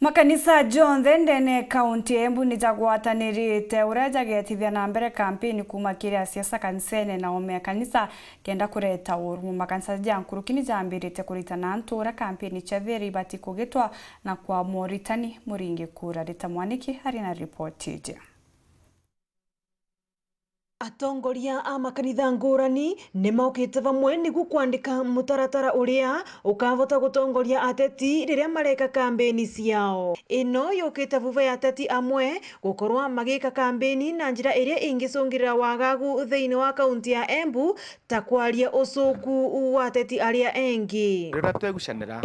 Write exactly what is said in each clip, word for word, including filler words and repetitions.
Makanisa jonthe ndene kaunti ya Embu nijagwatanirite uria jagetithia na mbere kampeni kuma kiri asiasa kanisene na aume a kanisa kenda kureta urumu. Makanisa ja nkuruki nijambirite kuritana antu uria kampeni cia thiri ibati kugitwa na kwa moritani muringi kura. Rita Mwaniki ari na ripoti iji. Atongoria a makanitha ngurani ni mokite vamwe niguo kwandika mutaratara uria ukavota gutongoria ateti riria mareka kambeni ciao. Ino yukite vuva ya ateti amwe gukorwa magika kambeni na njira iria ingicungirira wagagu thiini wa kaunti ya Embu, ta kwaria ucuku wa ateti aria engi. Riria twegucanira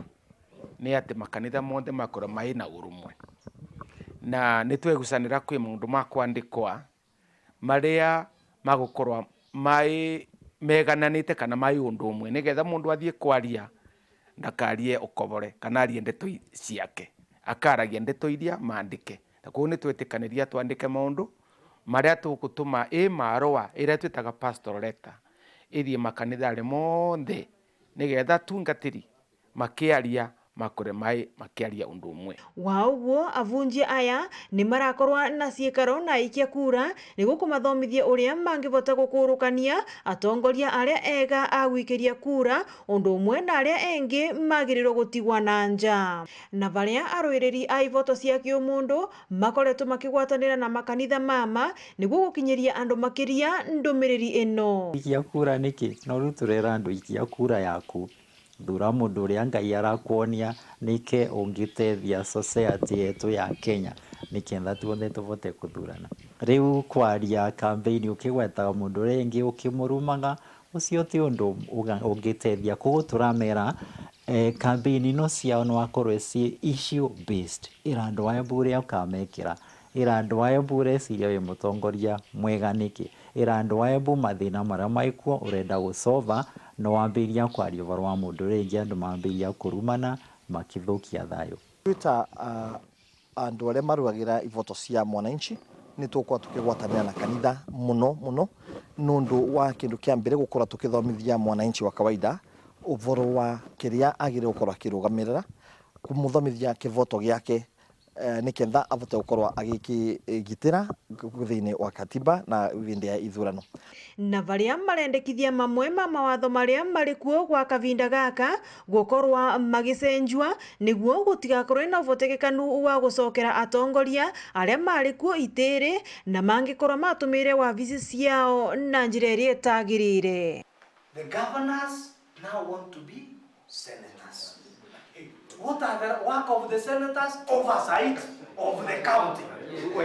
ni ati makanitha monthe makorwa mai na urumwe, na ni twegucanira kwi maundu ma kwandikwa maria magukorwa mai megananite kana mai undu umwe, nigetha mundu athie kwaria ndakarie ukobore kana arie ndeto i-, ciake, akaragia ndeto iria mandike. Na koguo nitwetikaniria twandike maundu maria tugutuma i marua iria twitaga pastoral letter ithie makanithari monthe, nigetha atungatiri makiaria makore mai makiaria undu umwe. Wa uguo, avunjia aya ni marakorwa na ciikaro na aikia kura niguo kumathomithia uria mangivota gukurukania atongoria aria ega a gwikiria kura, undu umwe na aria engi magirirwo gutigwa na nja. Na varia arwiriri a ivoto cia kiumundu makoretwo makigwatanira na makanitha mama niguo gukinyiria andu makiria ndumiriri ino. Ikia kura niki? No riu turera andu ikia kura yaku. Thura mundu uria Ngai arakwonia nike ungitethia society yetu ya Kenya, niketha tuothe tuvote kuthurana. Riu kwaria campaign ukigwetaga mundu uria ingi ukimurumaga, ucio ti undu uga-, ungitethia. Koguo turamera, eh, campaign ino ciao no akorwe ci issue based. Ira andu a Embu uria ukamekira. Ira andu a Embu ureciria wi mutongoria mwega niki. Ira andu a Embu mathina maria maikuo urenda gusolve, na wambiria kwaria uvoro wa mundu uria ingi andu mambiria kurumana, makithukia thayu. Twita, ah, andu aria maruagira ivoto cia mwananchi, ni tukorwa tukigwatanira na kanitha muno muno, nundu wa kindu kia mbere gukorwa tukithomithia mwananchi wa kawaida uvoro wa kiria agire gukorwa akirugamirira, kumuthomithia kivoto giake, eh, niketha avote gukorwa agikigitira thiini wa katiba na vindi ya ithurano. Na varia marendekithia mamwe ma mawatho maria mari kuo gwa kavinda gaka gukorwa magicenjua, niguo gutigakorwe na uvotekekanu wa gucokera atongoria aria mari kuo itiri na mangikorwa matumire wavici ciao na njira iria itagirire. The governors now want to be senators. What are the work of the senators? Oversight of the county.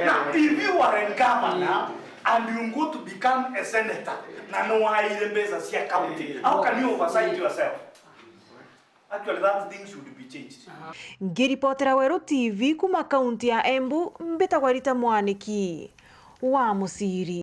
Now, if you are a governor and you go to become a senator, na niwaire mbeca cia county, how can you oversight yourself? Actually, that thing should be changed. Ngiripotera Weru T V kuma kaunti ya Embu, mbitagwa Rita Mwaniki wa Muciri.